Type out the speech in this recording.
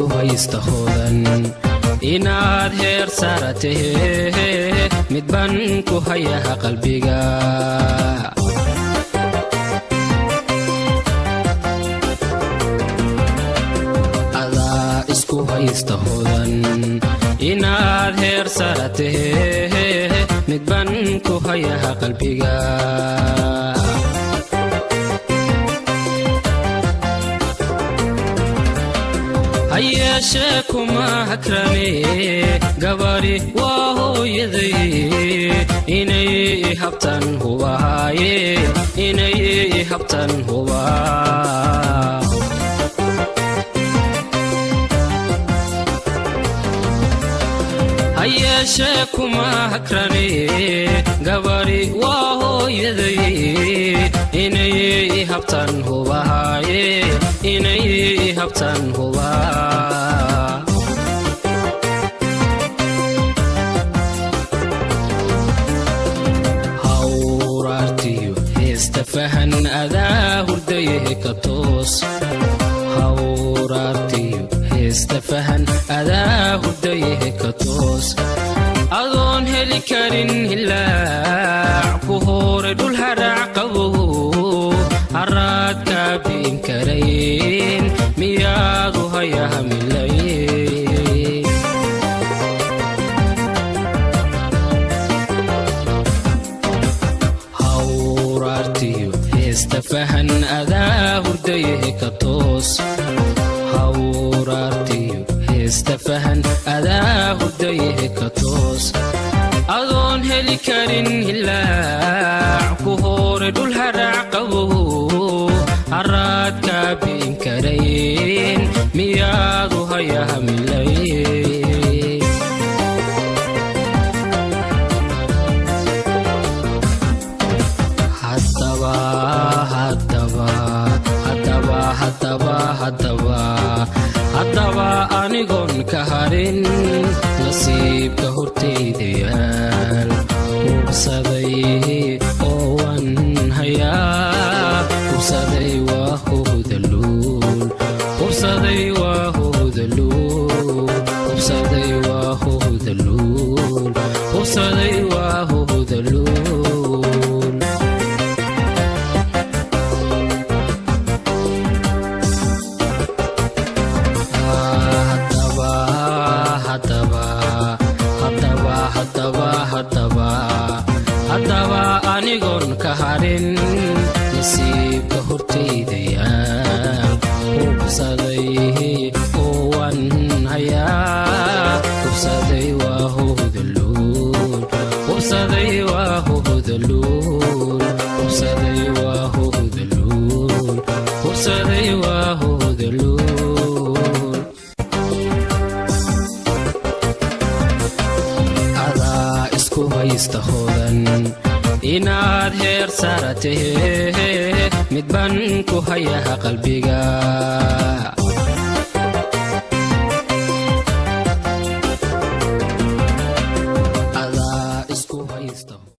Isku haysta hodan inaad heer saratee, midban ku hayaha qalbiga. Adaa isku haysta hodan inaad heer saratee, midban ku hayaha qalbiga. Hayeeshee kuma hakrane, gabari waa hooyaday, inay habtan hubahaaye, inay habtan hubaa. Hayeeshee kuma hakrane, gabari waa hooyaday, inay habtan hubahaaye, inay habtan hubaa. Hawraartiyo heesta fahan, adaa hurdayahe ka toos. Hawraartiyo heesta fahan, adaa hurdayahe ka toos. Adoon heli karin hilaac ku hooray dhul haraac qabo, haraad kaa bi'in karayn, miyaadu hayaha milay? Hawraartiyo heesta fahan, adaa hurdayahe ka toos. Hawraartiyo heesta fahan, adaa hurdayahe ka toos. Adoon heli karin hilaac ku hooray dhul haraac qabo, haraad kaa bi'in karayn, miyaadu hayaha milay? Haddaba haddaba haddaba haddaba haddaba haddaba anigoon ka harin nasiibka hortayda yaal, hubsaday oo wan hayaa, hubsaday waa hudaluul, hubsaday waa hudaluul, hubsaday waa hudaluul, hubsaday waa hudaluul. Haddaba haddaba haddaba haddaba haddaba haddaba anigoon ka harin nasiibka hortayda yaal, hubsaday oo wan hayaa, hubsaday waa hudaluul, hubsaday waa hudaluul, hubsaday waa hudaluul, hubsaday waa hudaluul. Adaa isku haysta hodan inaad heer saratee, midban ku hayaha qalbiga.